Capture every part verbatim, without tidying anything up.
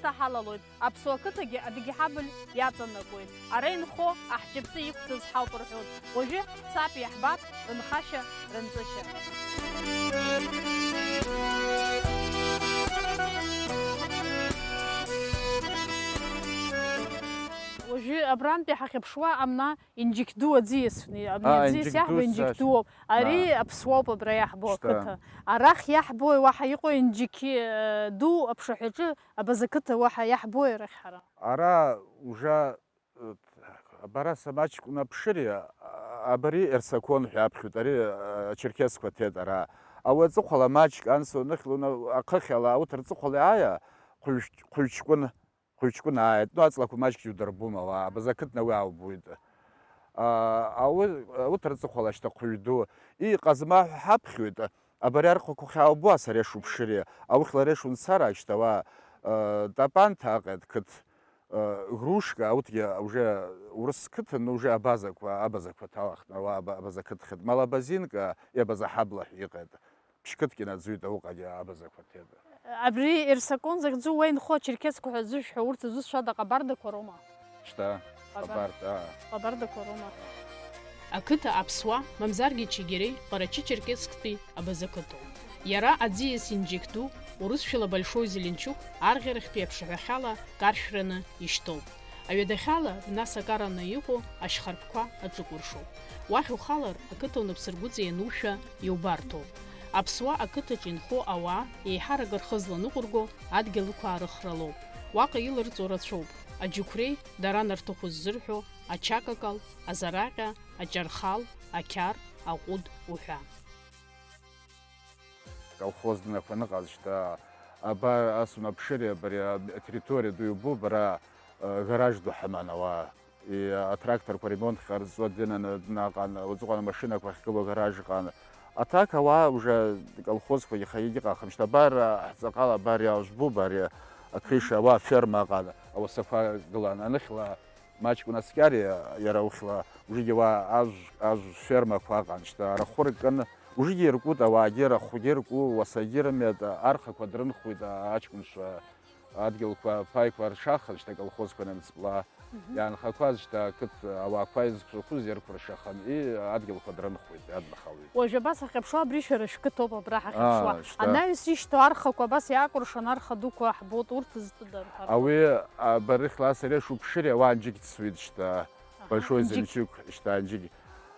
Ҳалалоит, аԥсуа қыҭагьы адгьҳабыль иаҵанакуеит. Ара инхо аҳҷаԥсы иқәҵыз ҳауп рҳәоит. Уажәы ҳцап, иаҳбап рынхашьа, рынҵышьа. Уажәы абрантәи ҳахьыԥшуа амна Инџьықь ду аӡиас, абни Аа, аӡиас Инџьықь иаҳбо ду Инџьықь сашь. Дууп. Ари Аа. Аԥсуоуп абра иаҳбо Шьҭа. Ақыҭа. Арахь иаҳбо уаҳа иҟоу Инџьықь, э, ду аԥшаҳәаҿы абаза қыҭа уаҳа иаҳбои арахь ҳара? Ара уже, э, абара са маҷк унаԥшыри, а-, абари Ерсакон ҳәа аԥхьоит, ари, э, ачерқьесқәа ҭеит ара. Ауи аҵыхәала маҷк анса уныхьлуна ахыхьала ауҭ рҵыхәала иааиа хәыҩ-, хәыҩҷкәын Хәыҷкәын ааит, ну, аҵлақәа маҷк иудырбом, ауаа, абаза қыҭа уи аубоит. А, ауи, ауҭ рҵыхәала шьҭа хәыҩ ду. Иҟазма ҳәа ҳаԥхьоит, абари архәақәа хьаубуа сара ишуԥшыри, аухьла ара ишунцара шьҭа уа, а, Тапанта аҟет қыҭ, а, Грушка, ауҭгьы уже урыс қыҭан, уже абазақәа, абазақәа ҭалахт, ауаа аба-, абаза қыҭ хет, Малабазинка, иабаза ҳабла ҳәа иҟет. Ԥшь-қыҭк инаӡоит ауҟагьы абазақәа ҭеит. Абри Ерсакон захьӡу уа инхо ачерқьесқәа ҳәа зышәҳәо урҭ зусҭцәада ҟабардақәа роума? Шьҭа, Ҟабар-, ҟабарда, аа. Ҟабардақәа роума? Ақыҭа аԥсуа, мамзаргьы Чигиреи Ҟарачы-Черкессктәи абаза қыҭоуп. Иара аӡиас Инџьықь ду, урысшәала Большой Зеленчук, арӷьарахьтәи аԥшаҳәахьала каршәраны ишьҭоуп. Аҩадахьала бнасакараны иҟоу ашьхарԥқәа аҿыкәыршоуп. Уахь ухалар, ақыҭа унапсыргәыҵа ианушәа иубарҭоуп. Аԥсуа ақыҭаҿ инхо ауаа еиҳарак рхы зланыҟәырго адгьыл ықәаарыхра лоуп. Уаҟа иларҵо рацәоуп. Аџьықәреи, дара нарҭыху ззырҳәо, ачакакал, азараҟьа, аҷархал, ақьар, аҟәыд уҳәа. Колхоз днақәа ныҟаз шьҭа, абар, ас унаԥшыри, абри атерриториа ду иубо, бара, э, гараж ду ҳаман ауаа. И, атракторқәа ремонт ҟарҵо динаны днаҟан, уҵыҟәан амашьынақәа ахьгылоу гараж ыҟан. А так ауаа уже колхозқәа иха-, егьыҟахым. Шьҭа абар, ҳҵаҟала абар иаажәбуп, ари акрыша, ауаа ферма ыҟан, ауасақәа гылан. Аныхьла Маҷк унаскьар, иара ухьла, ужигьы уа ажә, ажә фермақәа ыҟан, шьҭа арахәы ркын, ужигьы иркуп, ауаагьы рахәгьы рку, уасагьы рымҩа архақәа дрынхуеит аҷкәынцәа, адгьылқәа аԥаҩқәа ршахаз, шьҭа аколхозқәа анымҵплаа, Мгм. Иаанхақәаз шьҭа ақыҭ ауаақәа изқәшәақәоз ирқәыршаханы, и-, адгьылқәа дрынхуеит, иаднахалоит. Уажә абас ахьыԥшуа абри шәара шәқыҭоуп абра ҳахьыԥшуа. Аа, шьҭа. Анаҩс ишьҭоу архақәа абас иаакәыршан арха дуқәа ҳбоит, урҭ зтәыда рҳәара. Ауи, а, барыхьла ас ариашоуп, шыри ауаа Нџьыкь дсуеит шьҭа. Аҳа, Большой Нџьыкь. Зеленчук шьҭа Нџьыкь.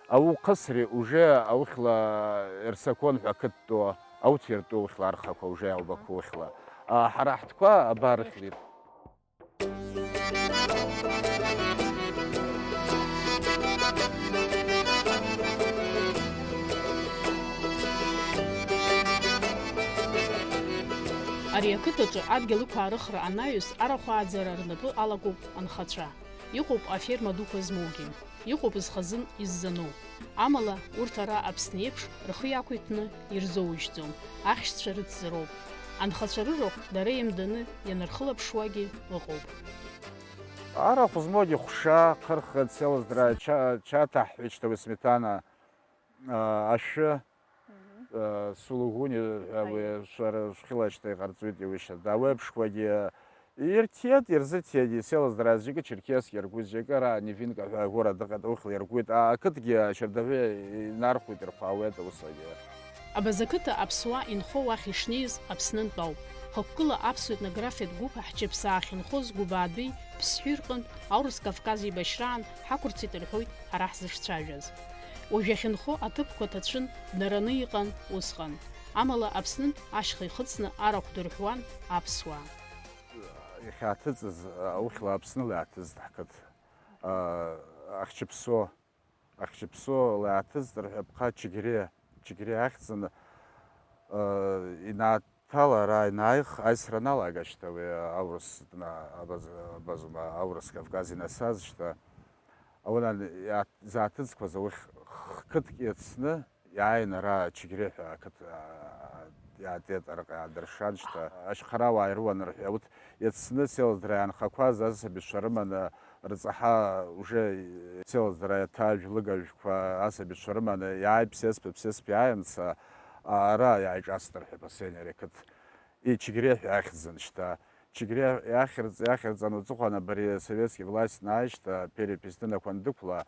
Аухысри уже аухьла Ерсакон ҳәа ақыҭтәу, ауҭ иртәу ухьла архақәа уже иаубақәоу ухьла. А, ҳара ҳтәқәа абарыхьлеит. Ари ақыҭаҿы адгьыл ықәаарыхра анаҩс, арахә ааӡара рнапы алакуп анхацәа. Иҟоуп аферма дуқәа змоугьы, иҟоуп зхазын иззану. Амала, урҭ ара Аԥсны еиԥш рхы иақәиҭны ирзоужьӡом, ахьшьцәа рыцзароуп. Анхацәа рырахә дара еимданы ианырхылаԥшуагьы ыҟоуп. Арахә змоугьы ҟәша, хырхыц, селоздра, ча-, чаҭа ҳҳәеит шьҭа уи сметана, а, ашәы, Мгм. а, сулугуни ҳәа уи Аиеи. Шәара шәхьыла шьҭа иҟарҵоит иуишьа. Ауеиԥшқәагьы ирҭиеит, ирзыҭиеит, селоздра зегьы Черкесск иаргәыз џьакы ара Невинка ҳәа агәыра дыҟеит, ухьла иргәит, а, ақыҭгьы ачардаҳәы инархәеит, ирхәаауеит аусагьы. Абаза қыҭа аԥсуаа инхо уахь ишнеиз Аԥснынтә ауп. Хықәкыла аԥсуа етнографиатә гәыԥ аҳҷаԥсаа ахьынхоз Гәыбаатәи Ԥсҳәи рҟынтә аурыс Кавказ еибашьраан ҳақәырцеит рҳәоит ҳара ҳзышцәажәаз. Уажә иахьынхо аҭыԥқәа ҭацәын, днараны иҟан усҟан. Амала Аԥснынтә ашьха ихыҵны арахә дырҳәуан аԥсуаа. Иахьааҭыҵыз, аухьла Аԥсныла иааҭыҵт ҳқыҭ. А, Ахьчыԥсо. Ахьчыԥсо лааҭызҵар ҳәа ԥха Чигире, Чигире ахьӡын, э, инаҭала ара инаих, аисра налага шьҭа уи аурыс дна-, абаз-, абазума, аурыс Кавказ инасаз шьҭа. Ауан иа-, зааҭыҵқәаз аухь х-, қыҭк иацны иааин ара Чигире ҳәа ақыҭ, а, иаатеит, араҟа иаадыршан шьҭа. Ашьхарауаа ирылан рҳәа, урҭ иацны селоздра иаанхақәаз асабицәа рыманы, рҵаҳа уже селоздра иаҭаа жәлыгажәқәа асабицәа рыманы иааи Ԥсеиԥ, Ԥсеиԥ иааимца, ара иааиҿасҵар ҳәа последний ари ақыҭ Ичигре ҳәа ахьӡын шьҭа. Чегре иахьырҵ-, иахьырҵан уҵыхәан абри асоветски власть нааижьҭа, перепись дынақәа андықәла,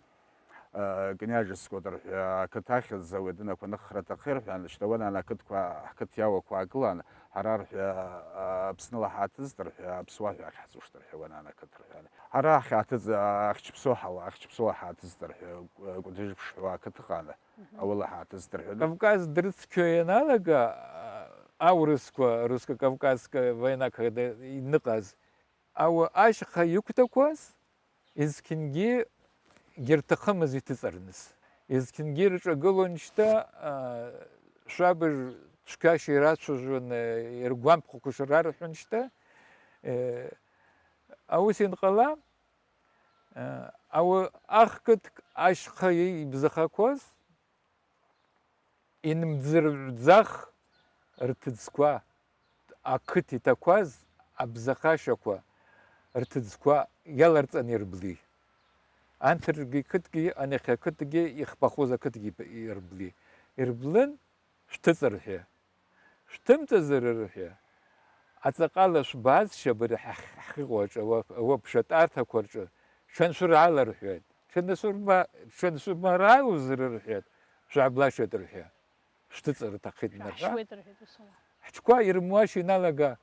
э, княжескот рҳәа ақыҭа ахьӡ ауаҩы дынақәа аныххра аҭахы рҳәан, шьҭа уанаан ақыҭқәа, ҳқыҭ иауақәа аакылан, ҳара рҳәа, э, Аԥсныла ҳааҭыҵт рҳәа, аԥсуа ҳәа ахьҳҵушт рҳәа уанаан ақыҭ рҳәан. Ҳара ҳхьааҭыҵ-, Ахьчыԥсоу ҳала, Ахьчыԥсоу ҳааҭыҵт рҳәа, э, Кәыдрыжәԥш ҳәа ақыҭа ыҟан, ауала ҳааҭыҵт рҳәа. Кавказ дрыцқьо ианалага, а, аурысқәа, русско-кавказская война, когда иныҟаз, ауа ашьха иқәҭақәаз, Есқьынгьы гьырҭахымыз иҭыҵарныс. Есқьынгьы ирҿагылон шьҭа, а, шәабыж цәгьашьа ирацәажәон, э, иргәамԥхақәа шрарҳәон шьҭа. Э, аус инҟала, э, ауа ахкыдк ашьха ибзахақәаз, инмӡырҩӡах рҭыӡқәа, ақыҭ иҭақәаз абзахашьақәа рҭыӡқәа иаларҵан ирбли. Анҭыргьы қыҭгьы, анахьа қыҭгьы, ихԥахоз ақыҭгьы ирбли. Ирблын, шәҭыҵ рҳәа. Шәҭымҵазар рҳәа. Аҵаҟала шәбаазшьа абри ҳахь-, ҳахьыҟоу аҿы, ауа-, ауаԥшьатәарҭақәа рҿы, шәаншәырҳала рҳәеит. Шәаншәырба-, шәаншәымараузар рҳәеит, шәааблашьат рҳәа. Шәҭыҵыр рҭаххеит нарҳәа. Шәаҳшьуеит рҳәеит усула. Ҳҽқәа ирымуашьа иналага,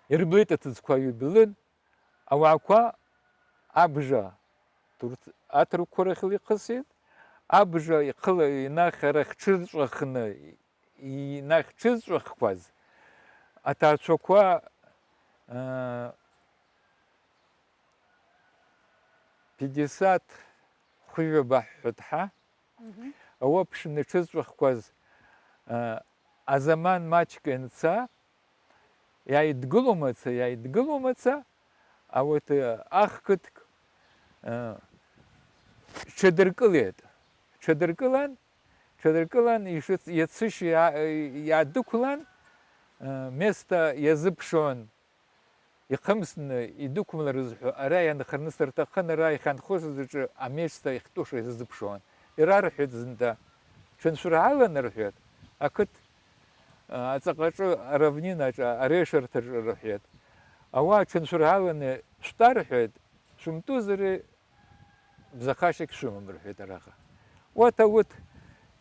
ирблеит аҭыӡқәа ҩбылын, ауаақәа абжа ҭурҭ-, аҭырқәа рахь ихысит, абжа ихыла-, инахь арахь ҽырҵәахны инахьҽызҵәахқәаз аҭаацәақәа, аа, пятьдесят хәҩа баҳҳәоит ҳа. Мгм. Ауаԥшны иҽызҵәахқәаз, аа, азаман маҷк ианца, иааидгыломаца, иааидгыломаца, ауаҭ, ахкыдк, ҽадыркылеит. Ҽадыркылан, ҽадыркылан, ишыц-, иацышьа иа-, иаадәықәлан, места иазыԥшуан, ихымсны идәықәымларыз ҳәа, ара ианхарныс рҭахын, ара ихьанхошаз аҿы аместо иахьтәуша изазыԥшуан. Ирарҳәеит зынӡа, ҽынцәырҳалан рҳәеит, ақыҭ, а, аҵаҟаҿы, аравнинаҿы, арешарҭаҿы рҳәеит. Ауаа ҽынцәырҳаланы шәтәа рҳәеит, шәымтәузар бзахашьак шәымам рҳәеит араҟа. Уаҭ ауҭ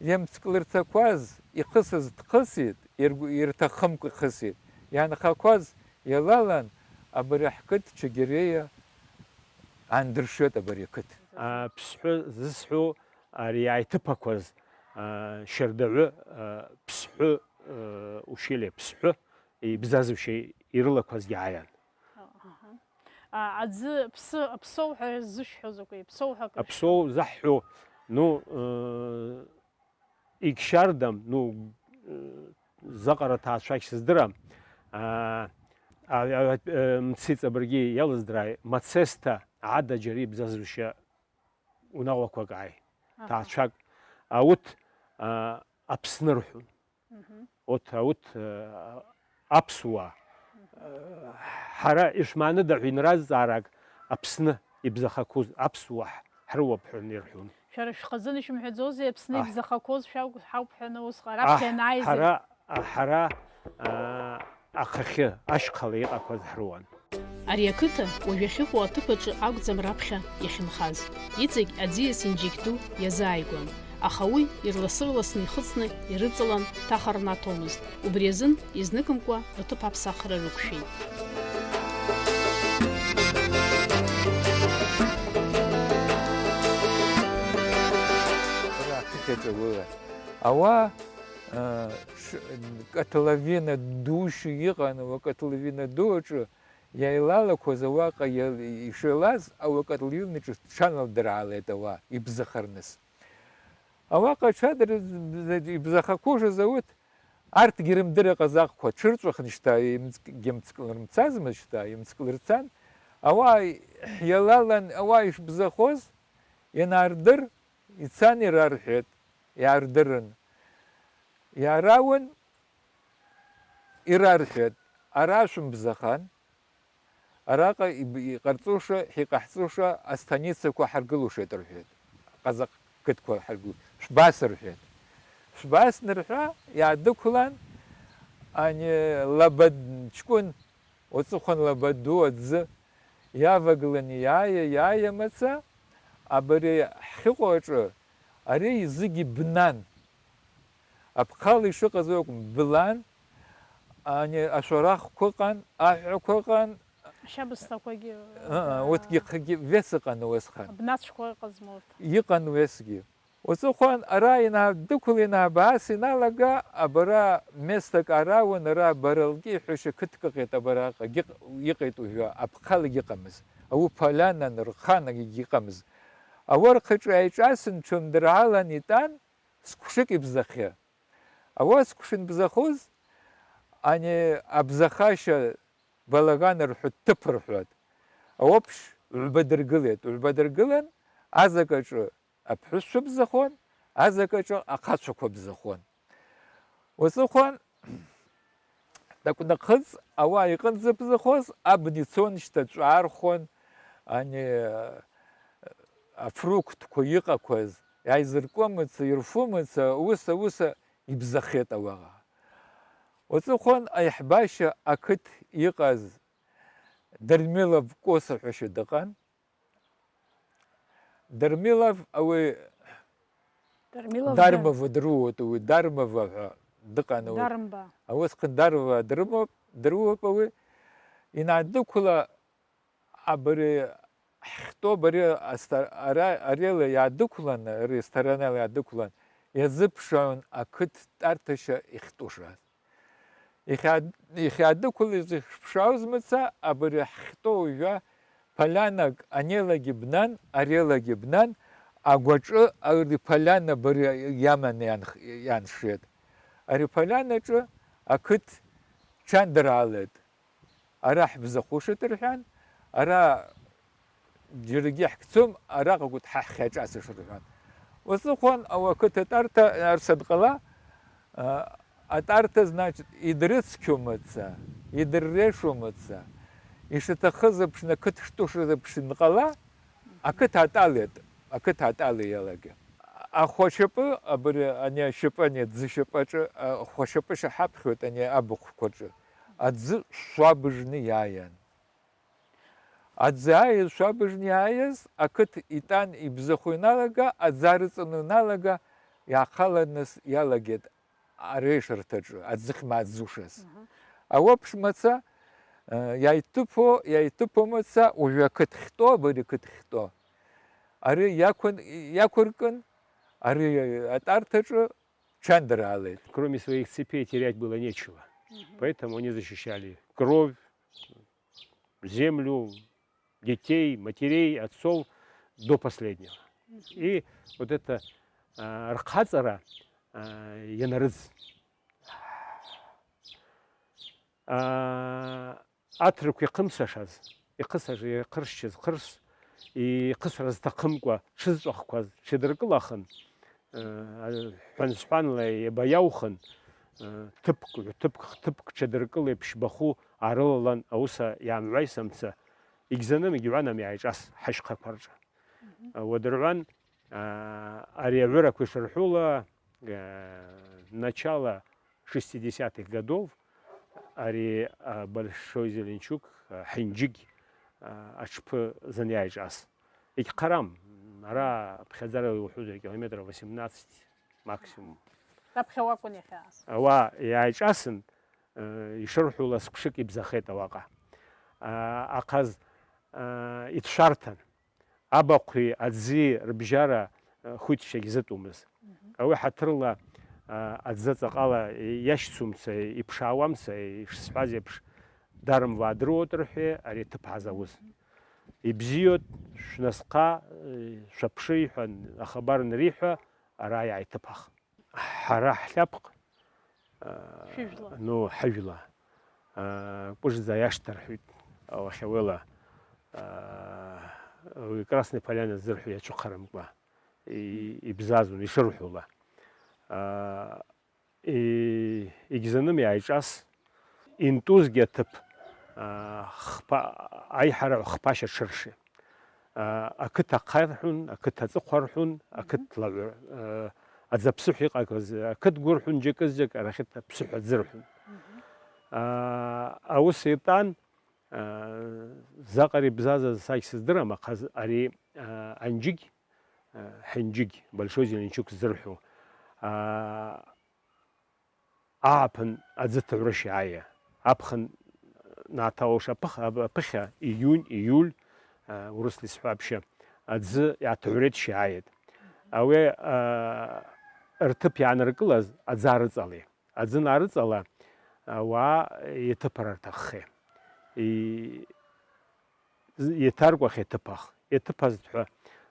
иамҵклырцақәаз ихысыз дхысит, иргәы-, ирҭахымкәа ихысит. Иаанхақәаз иалалан, абри ҳқыҭ Чегериа аандыршоит абри ақыҭ. Аԥсҳәы зысҳәо ари иааиҭыԥақәаз, а, шьардаҩы, а, Ԥсҳәы, а, ушьелиа Ԥсҳәы ибзазушьа ирылақәаз иааиан. Аҳа. А, аӡы, ԥсы, аԥсоу ҳәа ззышәҳәо закәи? Аԥсоу ҳәа акрышәҳәо? Аԥсоу заҳҳәо, ну, э, егьшьардам, ну, э, заҟара ҭаацәагь сыздырам. А, а, а, э, мци ҵабырги иалыздырааи, Мацесҭа ада џьара ибзазушьа унагәақәак ааи. Аҳа. Ҭаацәак. Аут, а, Аԥсны рҳәон. Мгм. Урҭ, урҭ, э, аԥсуаа, э, ҳара ишмааныда ҳәа инразҵаарак Аԥсны ибзахақәоз аԥсуаа ҳ-, ҳрыуап ҳәа ирҳәон. Шәара шәхазын ишәымҳәаӡозеи, Аԥсны Аҳ. ибзахақәоз шәакә-, ҳауп ҳәа аны усҟан раԥхьа Аҳ, ианааизеи? Ҳара, ҳара, а, ахахьы, ашьхала иҟақәаз ҳрыуан. Ари ақыҭа уажә иахьыҟоу аҭыԥ аҿы акәӡам раԥхьа иахьынхаз. Иҵегь аӡиас инџьықь ду иазааигәан, аха уи ирлас-ырласны ихыҵны ирыҵалан ҭаха рнаҭомызт, убри азын изныкымкәа рҭыԥ аԥсахра рықәшәеит. Ара ақыҭаҿы уи ауаа, ыы, ш-, котловина душьа иҟан, уа котловина ду аҿы иааилалақәаз ауаҟа иа-, ишеилаз ауакатлиҩны ҿыц ҽаналдыраалеит ауаа ибзахарныс. Ауаҟа ҽадыр-, ибзахақәоушаз ауҭ, арҭгьы рымдыр аҟазахқәа ҽырҵәахын шьҭа имҵк-, имҵклырмцазма шьҭа, имҵклырцан, ауаа иалалан, ауаа ишбзахоз ианаардыр, ицан ирарҳәеит, иаардырын. Иаарауан, ирарҳәеит, ара шәымбзахан, араҟа иб-, иҟарҵоша, ҳиҟаҳҵоша астаницақәа ҳаргылошеит рҳәеит, аҟазахә қыдқәа ҳаргыл-, шәбас рҳәеит. Шәбас нырҳәа, иаадәықәлан, Ани лаба ҷкәын, уаҵәыхәан лаба ду аӡы иавагыланы иааиа, иааиа мацәа, абри ҳхьыҟоу аҿы, ари зегьы бнан. Аԥхала ишыҟаз акәым, блан, ани ашәарахқәа ыҟан, аҳәақәа ыҟан, Ашьабысҭақәагьы, ыы, урҭгьы хагьы вес ыҟан уесхан. Абнацәқәа ыҟазма урҭ? Иҟан уесгьы. Уаҵәыхәан ара инаадәықәла, инаабаас иналага, абара местак ара уанара, бара лкьи ҳәа шьақыҭк ыҟеит, абараҟагьы ыҟ-, иҟеит уажәы, аԥхалагьы ыҟамыз. Ауп алианан, рханагьы ыҟамыз. Ауарқаҿы иааиҿасын, ҽымдырҳалан итәан, скәшык ибзахьы. Ауа скәшын бзахоз, ани абзахашьа балаган рҳәо ҭыԥ рҳәоит. Ауаԥшь ҩба дыргылеит. Ҩба дыргылан, азакаҿы аԥҳәысцәа бзахон, азакаҿы ахацәақәа бзахон. Уаҵәыхәан такәнахыҵ ауаа иҟынӡа бзахоз, абна ицон, шьҭа ҵәаархон, ани афруктқәа иҟақәаз, иааизыркуа мыца, ирфу мыца, уса, уса ибзахеит ауаҟа. Уаҵәыхәан аиҳабашьа ақыҭ иҟаз Дырмилов Коса ҳәа шьа дыҟан. Дырмилов ауи Дырмилов Дармова дрыуоуп, уи Дармова ҳәа дыҟан уи. Дармба. Усҟан Дармова дрымоуп, дрыуоуп уи. Инаадәықәла абри ҳхьтәоуп, ари аста-, ара, арела иаадәықәлан, ари сторонала иаадәықәлан, иазыԥшааун ақыҭтәарҭашьа ихьтәушаз. Ихьаа-, ихьаадәықәлаз ихьԥшаауз мца, абри ҳхьтәоу жәа полианак анелагьы бнан, арелагьы бнан, агәаҿы ари полиана бара иаманы ианх-, ианшеит. Ари полианаҿы ақыҭ ҽандраалеит. Ара ҳбзахәышеит рҳәан, ара џьаргьы ҳгцом, араҟа акәыт ҳа ҳхьаҿасыш рҳәан. Уаҵәыхәан ауа ақыҭа атәарҭа арсадҟала, а, атәарҭа, значит, идрыцқьомаца, идыррешомаца, ишаҭахыз аԥшны ақыҭ штушаз аԥшны ҟала, ақыҭа атәалеит, ақыҭа атәала иалагеит. Ахәашьапы, абри, ани ашьапы, ани аӡышьапаҿы, ахәашьапы шаҳаԥхьоит ани абахәқәаҿы, аӡы шәабыжны иааиан. Аӡы ааиз, шәабыжны иааиз, ақыҭ итәан ибзахәы иналага, аӡы арыҵаны иналага, иаахаланы с-, иалагеит арешарҭаҿы, аӡыхь мааӡушаз. Мгм. Ауаԥш мацәа, э, иааиҭыԥо, иааиҭыԥо мацәа, уажәы ақыҭ хьтәо, абри ақыҭ хьтәо. Ари иақәын-, иақәыркын, ари атәарҭаҿы ҽандраалеит. Кроме своих цепей терять было нечего. Мгм. Поэтому они защищали кровь, землю, детей, матерей, отцов до последнего. Мгм. И вот это, а, рхаҵара, а, ианарыӡ. А, аҭырқәа ихымсашаз, ихысажа, ихыршьыз хырс, ихысра зҭахымкәа, тшызҵәахқәаз тшадыркылахын, э, ҳәансҳәанла иабаиаухын, э, ҭыԥк, ҭыԥк, ҭыԥк тшадыркылеиԥш баху аарылалан, ауса иаамҩаисамца, игьзаным, игьуанам иааиҿас ҳашьхақәа рҿы. Мгм. Уадырҳәан, а, ари аҩырақәа ишырҳәула, э, начало шестидесятых годов, ари, а, Большой Зеленчук, а, Ҳенџьыгь, а, аҽԥы зын иааиҿас. Егьхарам, ара ԥхьаӡара иуҳәозар, километров восемнадцать максимум. Раԥхьа уакәын иахьааз. Ауаа иааиҿасын, э, ишырҳәула скәшык ибзахеит ауаҟа. А, ахаз, а, иҭшәарҭан. Абахәи аӡи рыбжьара, э, хәиҭшьагь зыҭомыз. Мгм. Ауи ҳаҭырла, а, аӡы ҵаҟала иашьцумца, иԥшаауамца, ишсҳәаз еиԥш, дарымваа дыруоуп рҳәеи, ари аҭыԥ ҳазауз. Мгм. Ибзиоуп, шәнасҟа, э, шәаԥшы, иҳәан, ахабар анриҳәа, ара иааиҭыԥах. Ҳара ҳлаԥхк, а, Шәыжәла. Ну, ҳажәла, а, Кәыжӡа иашҭа рҳәеит, ауахьауела, а, уи Красная Поляна ззырҳәо иацәыхарамкәа, и-, ибзазон, ишырҳәола. А, и-, егьзаным иааиҿас, интәузгьы аҭыԥ, а, хԥа-, аиҳарак хԥашьа ҽыршеит. А, ақыҭа ахъа рҳәон, ақыҭа аҵыхәа рҳәон, ақыҭ Мгм. лаҩ-, а, аӡаԥсыҳәа иҟагаз ақыҭ гәы рҳәон, џьакызаҵәык арахьы аԥсыҳәа аӡы рҳәон. Мгм. Аа, аус итәан, аа, заҟари бзазаз сагь сыздырам, аха з-, ари, аа, Анџьыгь, аа, Ҳенџьыгь, Большой Зеленчук ззырҳәо, аа, ааԥын аӡы ҭаҩрышьа иааиа, аԥхын Нааҭалоуш аԥых-, ап-, аԥыхьа, июнь, ииуль, аа, урыс лызҳәа аԥшьа, аӡы иаҭаҩрет шьааиеит. Ауе, аа, рҭыԥ иааныркылаз аӡы арыҵалеит. Аӡы анаарыҵала, ауаа иҭыԥара рҭаххеит. И-, з-, иҭаркуахьеит ҭыԥах. Иҭыԥазт ҳәа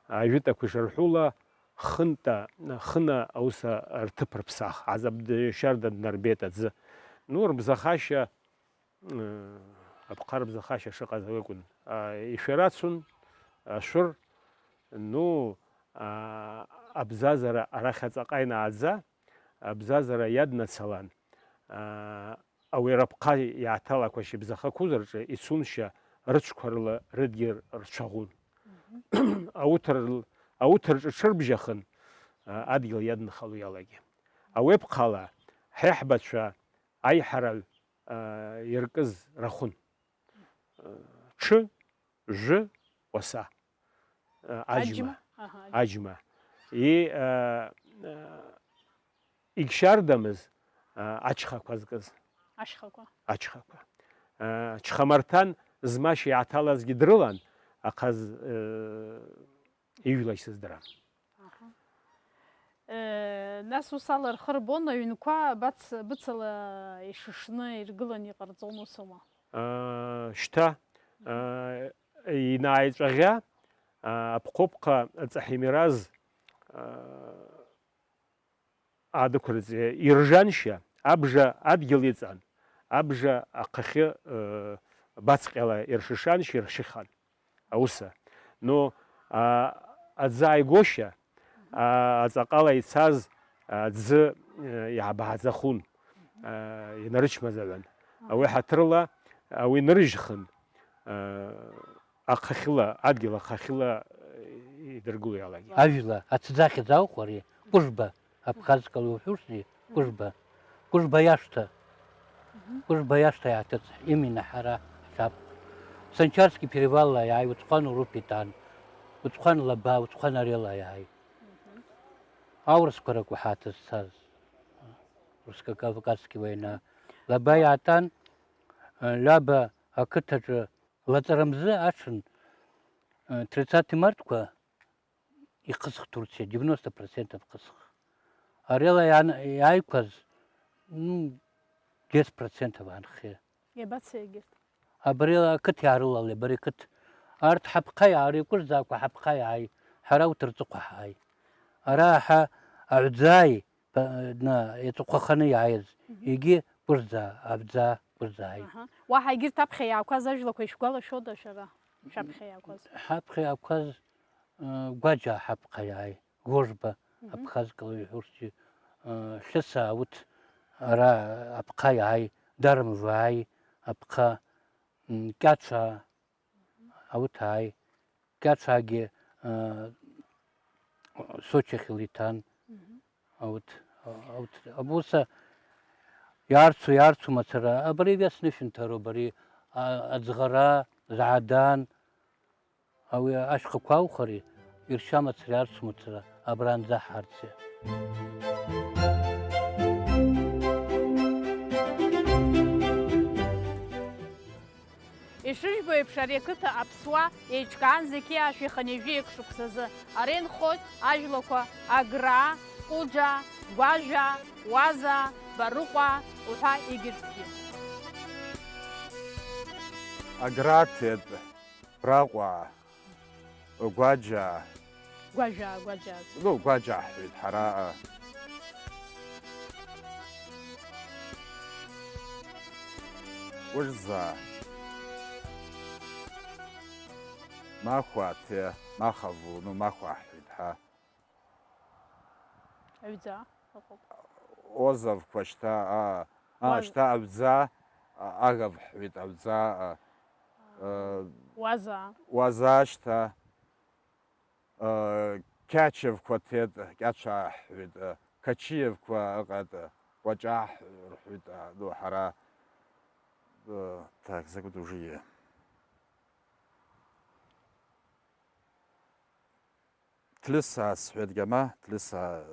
ажәытәқәа ишырҳәула, хынтә, хына аус рҭыԥ рыԥсах, аӡабдшьарда днарбеит аӡы. Ну, рыбзахашьа, ы, аԥҟа рыбзахашьа шыҟаз акәын. А, ишәарацун, ашәыр, ну, а, абзазара арахь аҵаҟа инааӡа, абзазара иаднацалан, аа, ауи рыԥҟа иааҭалақәашьа бзахақәоз рҿы ицуншьа рыцәқәа рыла рыдгьыл рцәаӷәон. Ауҭр-, ауҭраҿы ҽырбжьахын, аа, адгьыл иаднахало иалагеит. Ауи аԥҟала ҳаиҳабацәа аиҳараҩ, аа, иркыз рахәын. Ҽы, жәы, уаса, аџьма. Аџьма? Аҳа, аџьма. Аџьма. И, а, а, игшьардамыз, а, ачхақәа зкыз. Ашьхақәа. Ачхақәа. А, чхамарҭан змашьа иааҭалазгьы дрылан, аха з-, э, ижәлашь сыздырам. Аҳа. Э, нас ус ала рхы рбон, аҩнқәа бац-, быцала ишышны иргыланы иҟарҵон, усоума? Э, шьҭа, э, инааиҵәаӷьа, э, аԥхыԥҟа Ҵаҳимираз, э, адәықәырҵ-, иржаншьа, абжа адгьыл иҵан, абжа ахахьы, э, бацҟьала иршышаншьа иршьыхан. Ауса. Ну, а, аӡы ааигошьа, а, аҵаҟала ицаз аӡы, э, иаабааӡахун, а, инарычмазаҩан. Ауи ҳаҭырла, ауи нырыжьхын, а, ахахьыла, адгьыл ахахьыла, э, идыргыло иалагеит. Ажәла аҭӡахьаз аух ари, Кәыжба. Абхазскала уҳәушзи, Кәыжба. Кәыжба иашҭа. Кәыжба иашҭа иааҭыҵ, именно ҳара ҳцап. Санчарский перевалла иааи, Уцхәан Урупитан, Уцхәан Лаба, Уцхәан Арела иааи. Аурысқәа ракәу ҳааҭызцаз. Русско-Кавказский война. Лаба иаатан, Лаба ақыҭаҿы лаҵарамзы аҽын, тридцатый мартқәа, ихысх Турциа, девяносто процентов хысх. Арела иан-, иааиқәаз, ну, десять процентов аанхеит. Иабацеи егьырҭ? Абри ақыҭ иаарылалеит, абри ақыҭ. Арҭ ҳаԥха иаарикәырзаақәа ҳаԥха иааи, ҳара урҭ рҵыхәа ҳааи. Ара ҳа аҩӡааи, ба-, на, иҵыхәаханы иааиз, Мгм. егьи Кәырзаа, Абӡаа, Кәырзааи. Аҳа. Уаҳа егьырҭ аԥхьа иаақәаз ажәлақәа ишәгәалашәода шәара? Шәаԥхьа иаақәаз? Ҳаԥхьа иаақәаз, э, Гәаџьаа ҳаԥхьа иааи, Гожба, Мгм. Абхазкала иҳәурсгьы, э, Хьыса, урҭ ара аԥхьа иааи, Дармвааи, аԥхьа, м, Кьацаа, урҭ ааи. Кьацаагьы, э, Сочи ахьылиҭан. Мгм. Аут, аут, абуса иаарцу, иаарцу мацара, абри виасны шәынҭароуп, ари, а, аӡӷара, заадан, ауи ашьхақәа аухари, иршьа мацара, иаарцу мацара, абранӡа ҳаарцеит. Ишыжәбо еиԥш, ари ақыҭа аԥсуаа еиҿкаан зқьи аашәи хынҩажәи еиԥш шықәсазы. Ара инхоит ажәлақәа Аграа, Кәыџаа, Гәажәаа, Уазаа, Барыҟәаа уҳәа егьырҭгьы. Аграа ҭеит, Раҟәаа. Гәаџьаа. Гәаџьаа, Гәаџьаа. Ну, Гәаџьаа ҳҳәеит ҳара, а. Кәырзаа. Махәа, ҭе, Махаву, ну, Махәа ҳҳәеит ҳа. Аҩӡаа ыҟоуп. Озавқәа шьҭа, а, а, Уаз- шьҭа Аҩӡаа, а, Агав ҳҳәеит, Аҩӡаа, а, а, Уазаа. Уазаа шьҭа, а, Қьачевқәа ҭеит, Кьацәаа ҳҳәеит, а, Қачиевқәа ыҟеит, а, Кәаҷаа ҳ-, рҳәеит, а, ну, ҳара. Э, так, закәытә уже. Ҭлиса сҳәеит, гьама, Ҭлиса,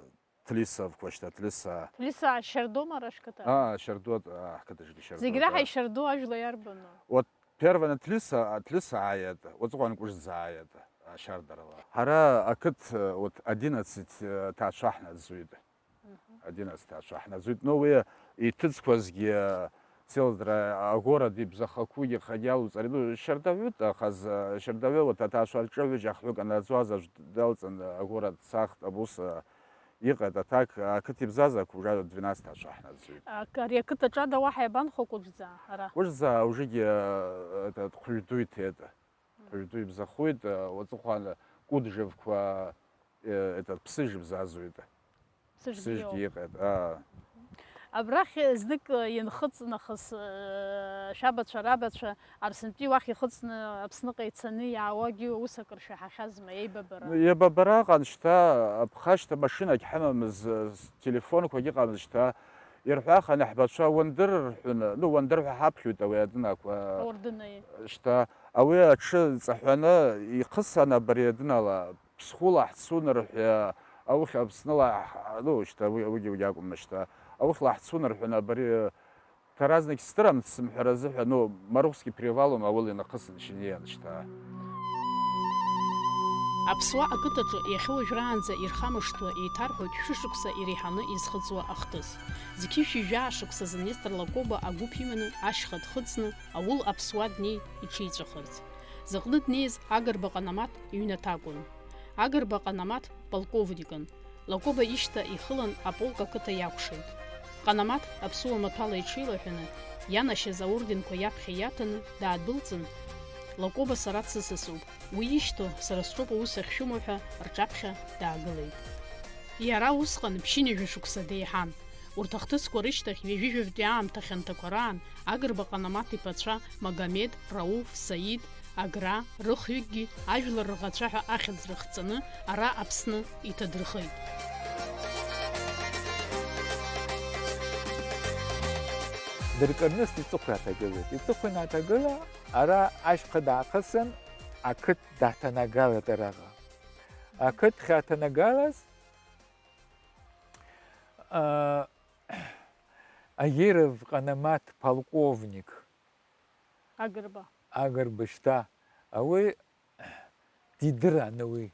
Ҭлисовқәа шьҭа, Ҭлиса. Ҭлиса Шьардома ара шқыҭа? Аа, Шьардоа, аа, ҳқыҭаҿгьы Шьардоа. Зегь раҳа ишьардоу ажәла иарбану? Вот первое Ҭлиса, Ҭлиса ааиеит, уаҵәҟьа Кәыжӡа ааиеит, ашьардарала. Ҳара ақыҭ, вот одиннадцать ҭаацәа ҳнаӡоит. Одиннадцать ҭаацәа ҳнаӡоит. Ну, уи иҭыҵқәазгьы, Селдра, агород ибзахақәугьы хагьалуҵари, ну, шьардаҩыт, ахаз, шьардаҩы, вот, аҭаацәа рҿы ҩыџьа ахҩык анаӡуаз аӡә далҵын, агород цахт, абус, иҟеит, а так, ақыҭ ибзазақәа уже двенадцать ҭаацәа ҳнаӡоит. Ак-, ари ақыҭаҿ ада уаҳа иабанхо Кәыжӡа, ара? Кәыжӡа ужегьы, этот, хәыжә ду иҭеит. Хәыжә ду ибзахуеит, уаҵәҟьа Кәыджевқәа, э, этот, ԥсыжь бзазуеит. Ԥсыжьгьы Ԥсыжьгьы иоуп. Иҟеит, аа. Абрахь знык, э, инхыҵ нахыс, э, шәабацәа, рабацәа Арсынтәи уахь ихыҵны Аԥсныҟа ицаны иаауагьы ус акыр шәаҳахьазма, еибабара? Ну, еибабара ыҟан, шьҭа аԥхашьҭа машинагь ҳамамыз, э, с-, телефонқәагь ыҟамыз, шьҭа ирҳәахын, ҳбацәа уандыр рҳәоны, ну, уандыр ҳәа ҳаԥхьоит ауи адынақәа. Ауардынаи. Шьҭа ауи аҽы ҵаҳәаны ихысын абри адынала, Ԥсхәыла ҳцон рҳәа, аухь Аԥсныла ҳ-, ну, шьҭа уи, уигьы, уигьы акәым, шьҭа аухьла ҳцон рҳәаны абри, ҭаразнагь сдырам дсымҳәар азыҳәа, ну, Марухский перевалом ауыл инахысын шьнеиан шьҭа. Аԥсуа ақыҭаҿы иахьа уажәраанӡа ирхамышҭуа еиҭарҳәоит шәышықәса иреиҳаны изхыҵуа ахҭыс. Зқьи шәи жәаа шықәсазы Нестор Лакоба агәыԥ иманы ашьха дхыҵны, аул Аԥсуа днеит иҽиҵәахырц. Зыҟны днеиз Агрба Ҟанамаҭ иҩнаҭа акәын. Агрба Ҟанамаҭ полковникын. Лакоба ишьҭа ихылан аполк ақыҭа иакәшеит. Ҟанамаҭ аԥсуа маҭәала иҽеилаҳәаны, ианашьаз аорденқәа иаԥхьа иаҭаны даадәылҵын, Лакоба сара дсысасуп, уи ишьҭоу сара сҿоуп аус ахьшәымоу ҳәа рҿаԥхьа даагылеит. Иара усҟан ԥшьынҩажәа шықәса деиҳан. Урҭ ахҭысқәа рышьҭахь ҩажәижәаҩтәи аамҭа хьанҭақәа раан Агрба Ҟанамаҭ иԥацәа Магомед, Рауф, Саид, Агра, рыхҩыкгьы ажәлар рӷацәа ҳәа ахьӡ рыхҵаны ара Аԥсны иҭадырхеит. Дыркырныс иҵыхәа иааҭагылеит. Иҵыхәа иааҭагыла, ара ашьха даахысын, ақыҭ даҭанагалеит араҟа. Ақыҭ ахьаҭанагалаз, а, Агиров Ҟанамаҭ полковник. Агрба. Агрба шьҭа. Ауи дидыран уи.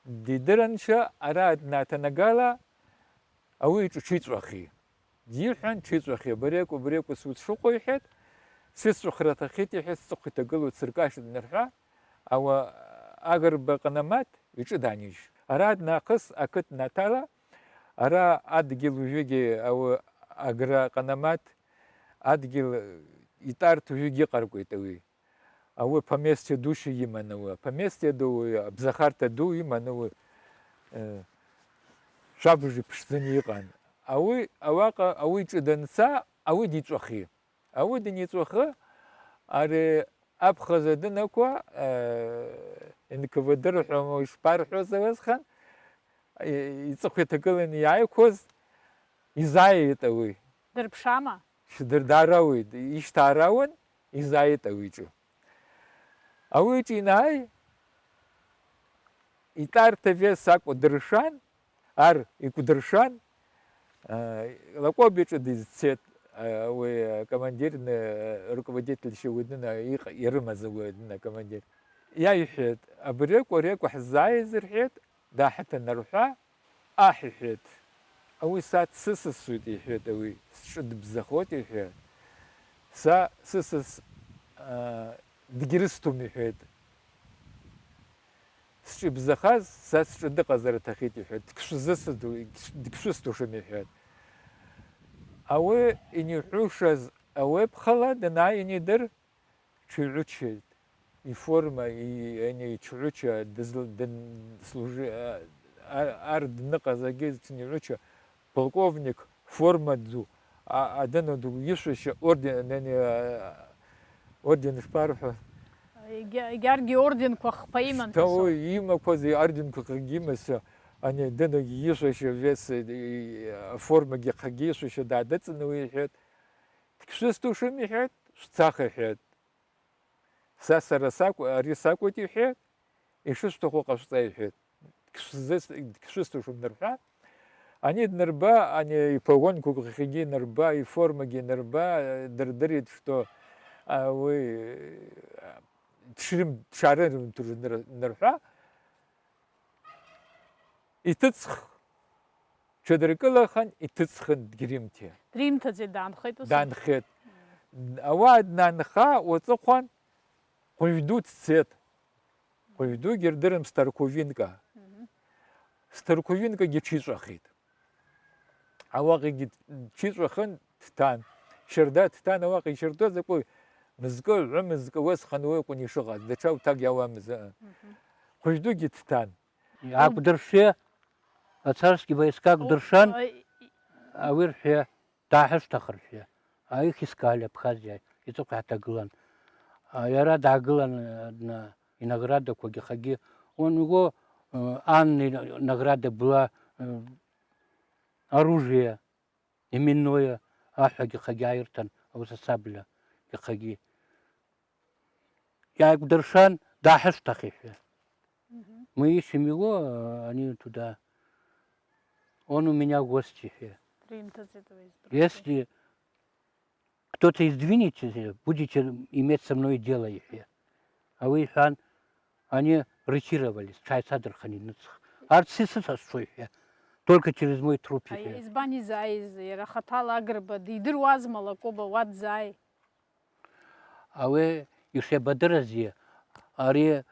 Дидыран шьа ара днаҭанагала, ауи иҿы ҽиҵәахи. Диҳәан, ҽиҵәахи, абареку, абареку суцәыхо, иҳәеит, сыцәыхра аҭахеит, иҳәеит, сҵыхәа иҭагылоу дсыркашеит анырҳәа, ауа Агрба Ҟанамаҭ иҿы данижь. Ара днахыс ақыҭ наҭала, ара адгьыл уажәыгьы ауи Агра Ҟанамаҭ адгьыл итәарҭа уажәыгьы иҟаркуеит ауи. Ауи поместье душьа иман ауи, апоместье ду, уи абзахарҭа ду иман ауи, э, шәабыж иԥшӡаны иҟан. Ауи, ауаҟа, ауи иҿы данца, ауи диҵәахи. Ауи даниҵәахы, ари аԥхыӡ адынақәа, э, Н К В Д рҳәома, ишԥарҳәоз, ауасхан, и-, иҵыхәа иҭагыланы иааиқәыз изааит ауи. Дырԥшаама? Шьдырдарауеит, ишьҭаарауан, изааит ауи иҿы. Ауи иҿы инааи, итәарҭа вес акәдыршан, ар икәдыршан, а, Лакоба иҿы дизцеит, а, уи акомандирны, а, руководительшьа уи дына иҟ-, ирымаз ауи дына акомандир. Иаиҳәеит, абри акәу, ари акәу ҳзааиз рҳәеит, Даҳҭанарҳәа, аҳ иҳәеит, ауи са дсысасуеит, иҳәеит ауи, сҿы дыбзахоит, иҳәеит. Са сысас, аа, дгьрысҭом, иҳәеит. Сҿы ибзахаз, са сҿы дыҟазар аҭахеит, иҳәеит. Дшәзысҭом, дшәысҭошам, иҳәеит. Ауи иниҳәушаз ауеԥхала данааи инидыр, Чугӏуча, иформа, и, ани, чугӏуча, дызл-, дын-, служи-, а, а, ар дныҟаз агьи чугӏуча, полковник, форма ду, а, адыну ду, ишәашьа орден, ани, а, орден шԥарҳәо? Егьа-, егьаргьы орденқәа хԥа иман ҳәа. Шьҭа соуп. Уи имақәаз иорденқәа хагьы имаца, ани, дыну ишәашьа вес, и, аформагьы хагьы ишәашьа даадыҵаны уи иҳәеит. Дшәысҭушым иҳәеит, шәцах иҳәеит. Са сара сакәу, ари сакәуеит иҳәеит, ишысҭаху ҟашәҵа иҳәеит. Дшәзыс-, дшәысҭушым нырҳәа. Ани днырба, ани ипогонқәа рхгьы нырба, иформагьы нырба, дырдырит, што, а, уи, а, дшрым-, дшаарымҭоз ныр-, нырҳәа. Иҭыҵх-, ҽадыркылахын, иҭыҵхын дгьримҭиа. Дримҭаӡеит, даанхеит ус? Даанхеит. Ауаа днанха, уаҵыхәан хәыжә ду дцеит. Хәыжә дугьы ирдырым, Старковинка. Мгм. Старковинкагьы ҽиҵәахит. Ауаҟагьы ҽиҵәахын, дҭан. Шьарда дҭан, ауаҟа ишьарда закәу, мызкы, ҩымызкы, уасҟан уи акәын ишыҟаз, даҽа уҭак иауамызт. Мгм. Хәыжә дугьы дҭан. Акәдыршәы, ацарские войска акәдыршәан, О, ой. Ауи рҳәы, дааҳашьҭахаршәы. А их искали Абхазиа, иҵыхәа ҳаҭагылан. А, иара даагылан, а, дна-, инаградақәагьы хагьы. Он его, э, Анны награда была, э, оружие именное, аҳәагьы хагьы ааирҭан, аус асабля, иахагьы. Иааикәдыршан, дааҳашьҭахьшәа. Мгм. Мы ищем его, э, они туда. Он у меня в гости, э. Дримҭаӡеит уи, здырхәоит. Если кто-то и сдвинется, э, будете иметь со мной дело, э. А уи иҳәан, они ретировались, ҽааицадырханы иныҵх. Арҭ сисыцасцои, э, только через мой труп, э. Аиеи, избан изааиз, иара хаҭала Агрба дидыруазма Лакоба уа дзааи? Ауи ишеибадырыз, ари,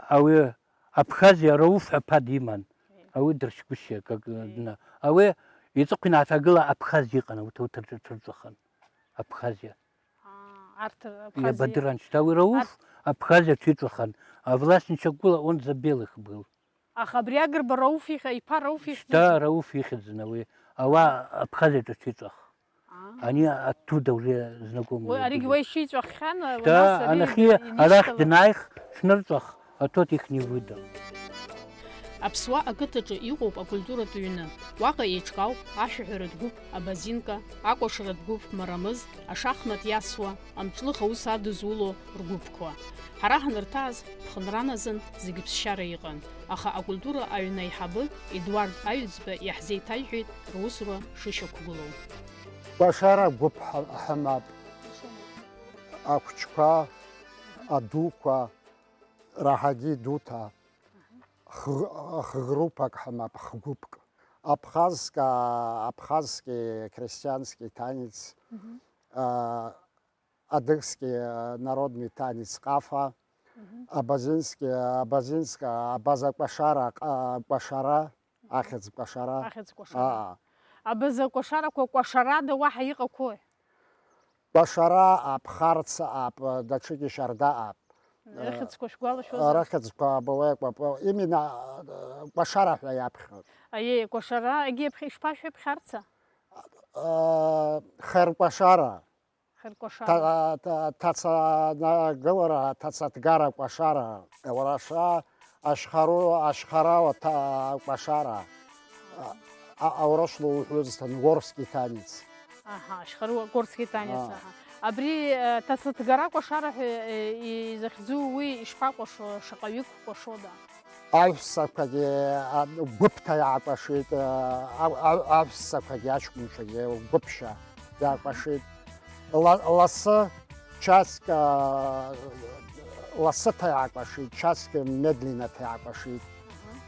ауи Абхазиа Рауф ҳәа ԥа диман. Ауи дыршьгәышьа, как, Мм. дна-, ауи иҵыхәа инаҭагыла Абхазиа иҟан, ауи ҭауҭыр-, ҭырҵәахын. Абхазиа. Аа, арҭ Абхазиа. Иабадыран шьҭа уи Рауф, Арҭ- Абхазиа ҭиҵәахын. А власть ничего, он за белых был. Аха абри Агрба Рауф ихь-, иԥа Рауф ихьӡ Шьҭа Рауф ихьӡын ауи. Ауаа Абхазиаҿы ҭиҵәах. Аа. Они оттуда уже знакомые Уи аригь были. Уа ишиҵәаххьан, Шьҭа нас ари анахьы ин-, арахь инишьҭалан. Днаих, шәнырҵәах, а тот их не выдал. Аԥсуа ақыҭаҿы иҟоуп акультуратә ҩны. Уаҟа еиҿкаауп ашәаҳәаратә гәыԥ Абазинка, акәашаратә гәыԥ Марамыз, ашахмат иасуа, амҿлых аус адызуло ргәыԥқәа. Ҳара ҳанырҭааз, ԥхынран азын зегь ԥсшьара иҟан, аха акультура аҩны аиҳабы Едуард Аҩӡба иаҳзеиҭаиҳәеит русура шышьақәгылоу. Кәашара гәыԥ ҳа-, ҳамап. Ахәыҷқәа, адуқәа, раҳагьы идуҭа, х-, х-, группак ҳамап, х-, гәыԥк. Абхазка, абхазский крестьянский танец, Мгм. а, адыгский, э, народный танец къафа, Мгм. Абазинский, абазинска, абаза кәашара, ҟа-, кәашара, ахьӡ кәашара. Ахьӡ кәашара. Аа. Абаза кәашарақәа кәашарада уаҳа иҟақәои? Кәашара, аԥхарц, ап-, даҽакы шьарда ап. Рыхьӡқәа шәгәалашәозар? Рыхьӡқәа абауеқәа, именно, э, кәашара ҳәа иаԥхьоит. Аиеи, кәашара, егьи аԥхьа ишԥашәи аԥхьарца? Э, херкәашара. Херкәашара. Ҭа-, ҭа-, ҭацанагылара, ҭацатгара кәашара, ауараша, ашьхару-, ашьхарауа ҭа-, кәашара, а, а, аурыс луҳәозҭан, горский танец. Аҳа, ашьхару, горский танец, А. аҳа. Абри, э, ҭацатгара кәашара ҳәа, э, изахьӡу уи ишԥакәашо, шаҟаҩык кәашода? Аҳәсақәагьы, а, гәыԥҭа иаакәашеит, а, а, а, аҳәсақәагьы аҷкәынцәагьы гәыԥшьа иаакәашеит. Ла-, лассы часк, а, лассы ҭа иаакәашеит, часк медленно ҭа иаакәашеит. Мгм.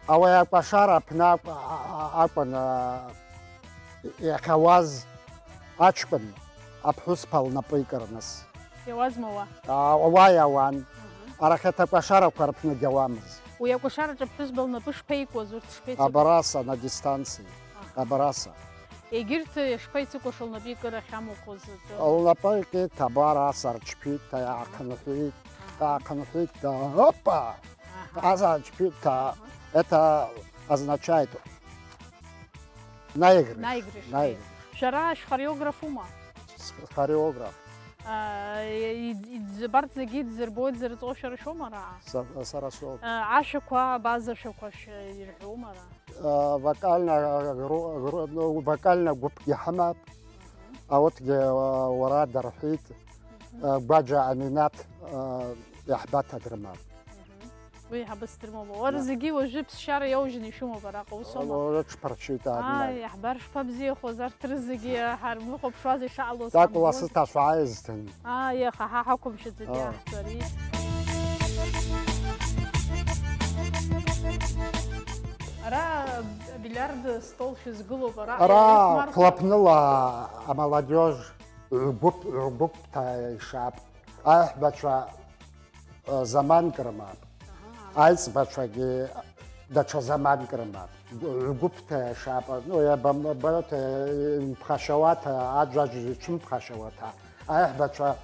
Ауаҩ акәашара аԥны акә-, а, а, акәын, а, иахьауаз аҷкәын аԥҳәыс ԥа лнапы икырныс. Иауазма уа? А, уа иауан. Мгм. Арахь аҭакәашарақәа рԥны гьауамызт. Уи акәашараҿы аԥҳәызба лнапы шԥеикуаз, урҭ шԥеицәажәоз? Абараса, на дистанции. Аҳа. Абараса. Егьырҭ шԥаицыкәашо лнапы икыр ахьамухоз атәы? Лнапы икит, абар асарчԥит, ҭа иаахынҳәит, Аҳа. Ҭа аахынҳәит, ҭа, опа! Аҳа. Асарчԥит, ҭа, Аҳа. Это означает наигрыш. Наигрыш. Наигрыш. Шәара шәхореографума? С-, хореограф. А, и-, и-, идз-, абарҭ зегьы идзырбо, идзырҵо шәара шәоума ара? Са-, сара соуп. А, ашәақәа, абаза шәақәа шәа-, ирҳәома ара? А, вокальная, а, гру-, гру-, ну, вокальная гәыԥгьы ҳамап. Мгм. Аутгьы, а, уара дарҳәеит. Мгм. А, Гәаџьа Аминаҭ, а, иаҳбаҭа дрымап. Мгм. Уи еиҳабыс дрымоума? Уара зегьы уажәы ԥсшьара иоужьны ишәымоуп араҟа, ус аума? Уара ҽԥарчеит, Аднагь. Ааи, иаҳбар, шԥабзиахоз, арҭ рызегьы ҳармыхәаԥшуаз ишаҟалоз. Такәла ҳамбоз. Сыҭ ашәаа изҭын. Ааи, аха ҳа ҳақәымшәаӡеит. Ыы. Иаҳҵари. Ара абилиард стол шәызгылоуп, ара. Ара еихәмарқәа. Хәлаԥныла амаладиож ҩгәыԥ, ҩгәыԥ ҭа ишап. Аиҳбацәа заманк рымап. Аиҵбацәагьы даҽа заманк рымап. Гәыԥҭа шапа, ну, иабамбараҭа, имԥхашьауаҭа, аӡәаӡә ицәымԥхашьауаҭа, аиҳбацәа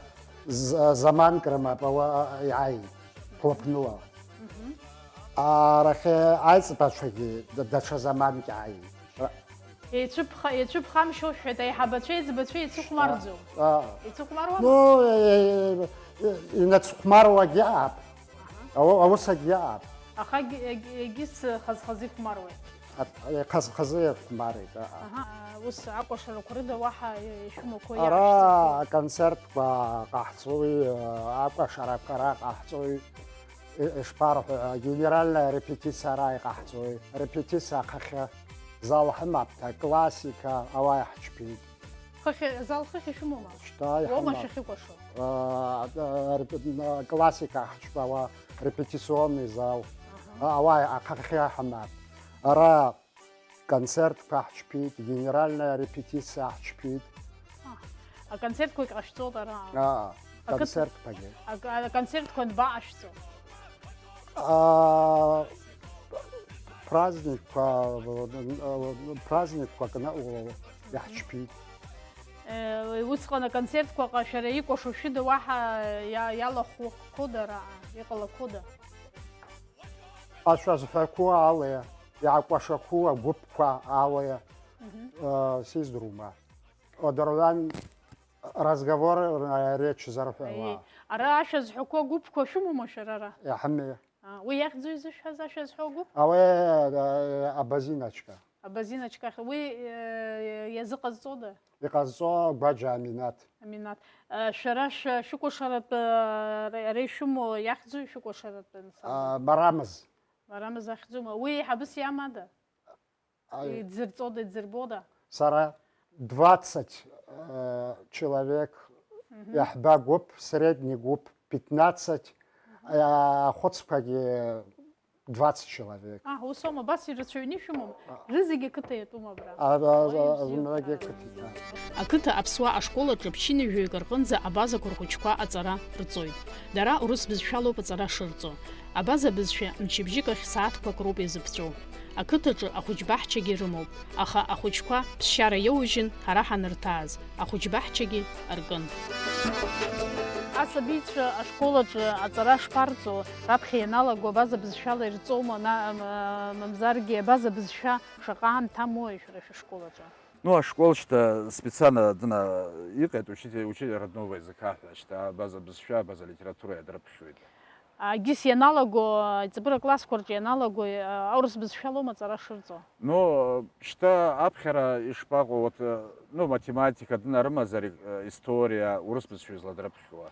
з-, заманк рымап, ауа иааит, хәлаԥныла. Арахь аиҵбацәагьы да-, даҽа заманк иааит. Еицәыԥха-, еицәыԥхамшьо шәҳәеит, аиҳабацәеи аиҵбацәеи еицыхәмарӡо. Аа. Еицыхәмаруама? Ну, э, э, э, инацәхәмаруагьы аап. Аха. Ау-, аусагьы аап. Ахагь, егь-, егьыс хаз-хазы ихәмаруеит. А, э, хаз-хазы ихәмарит, аа. Аҳа, ус акәашарақәа рыда уаҳа, э, ишәымақәоу иаашьҭыхуа? Ара аконцертқәа ҟаҳҵои, э, акәашарақәа ара ҟаҳҵои. И-, ишԥарҳәо, генеральная репетициа ара иҟаҳҵои, репетициа ахахьы, зал ҳымаԥҭа, классика, ауаа иаҳчԥеит. Хыхь, зал хыхь ишәымоума? Шьҭа уоума иҳамам. Шәахьыкәашо? А, а, реп-, а, классика ҳчпауа, репетиционный зал. Аҳа. А, ауаа ахахьы ҳамаԥ. Ара Концертқәа ҳчԥеит, генеральная репетициа ҳчԥеит. Аҳ, аконцертқәагь ҟашәҵоит ара? Аа, акы-, концертқәагьы. Ак-, аконцертқәа анбаҟашәҵо? Аа, праздникқәа, праздникқәак наҟ-, иаҳчԥеит. Э, усҟан аконцертқәаҟа шәара икәашо шәыда уаҳа иа-, иалахәқәода ара, иҟалақәода? Ашәа зҳәақәо ала, иаакәашақәоу агәыԥқәа ала, Мгм. э, сиздырума. Одырҩан разговор, э, реч зарҳәауа. Аиеи. Ара ашәа зҳәақәо агәыԥқәа шәымоума шәара ара? Иаҳами. А, уи иахьӡу изышәҳәаз ашәа зҳәо агәыԥ? Ауе, э, абазиначка. Абазиначка ахь уи, э, иазыҟазҵода? Иҟазҵо Гәаџьа Аминаҭ. Аминаҭ. Э, шәара шә-, шәыкәашаратә, э, ара, ара ишәымоу иахьӡу шәыкәашаратә нысанала? А, Марамыз. Марамыз ахьӡума? Уи еиҳабыс иамада? Аи. Идзырҵода, идзырбода? Сара двадцать, э, человек Мгм. Иаҳбагәыԥ, средний гәыԥ пятнадцать, Мгм. Ахәыцқәагьы двадцать человек. Аҳ, ус аума, абас ирацәаҩны ишәымоума? А. Рызегьы ақыҭа иатәума абра? А, а, а, Уаҩ а, бзиоуп, зымгӏагьы а. Ақыҭа иҭан. Ақыҭа аԥсуа ашкол аҿы ԥшьынҩажәаҩык рҟынӡа абазақәа рхәыҷқәа аҵара рҵоит. Дара урыс бызшәалоуп аҵара шырҵо. Абаза бызшәа мчыбжьык ахь сааҭқәак роуп иазыԥҵәоу. Ақыҭаҿы ахәыҷбаҳчагьы рымоуп, аха ахәыҷқәа ԥсшьара иоужьын ҳара ҳанырҭааз. Ахәыҷбаҳчагьы аркын. Асабицәа ашкол аҿы аҵара шԥарҵо, раԥхьа ианалаго абаза бызшәала ирҵоума, на-, м-, мамзаргьы абаза бызшәа шаҟа аамҭа амои шәара шәышкол аҿы? Ну, ашкол шьҭа специально дына иҟеит, учитель, учитель родного языка ҳәа, шьҭа абаза бызшәа, абаза литература иадрыԥхьоит. Егьыс ианалаго, аиҵбыра классқәа рҿы ианалаго, аурыс бызшәалоума аҵара шырҵо? Ну, шьҭа аԥхьара ишԥаҟоу, вот, ну, математика дынарымазар, история, урыс бызшәа изладрыԥхьуа.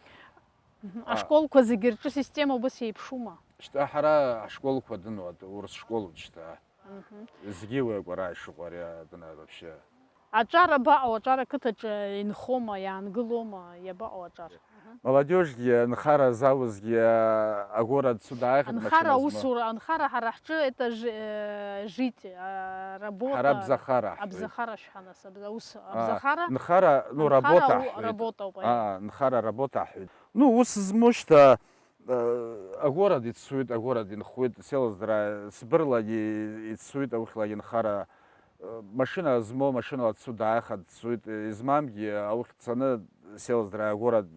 Мгм. А. Ашколқәа зегьы рҿы система убас еиԥшума? Шьҭа ҳара ҳшколқәа дынуа, урыс школуп шьҭа. Мгм. Зегьы уи акәара ишыҟоу ари адына вообще. Аҿар абаҟоу, аҿар ақыҭаҿы инхома, иаангылома, иабаҟоу аҿар? Молодежьгьы, анхара залазгьы, агород сюда аихеит, анхара машина змоу. Аусура, анхара ҳара ҳҿы это ж-, э, жить, а, работа. Ҳара абзахара ҳҳәоит. Абзахара шәҳәа нас, абза-, ус, а, абзахара? Нхара, ну, анхара работа у-, ҳҳәоит. Работа ауп, аиеи. А, нхара работа ҳҳәоит. Ну, ус змоу шьҭа, Агород ицоит, агород инхоит, село здра-, сбырлагьы ицоит, аухьлагьы нхара, машина змоу машинала дцоит, дааиха дцоит, измамгьы аухь дцаны село здра-, агород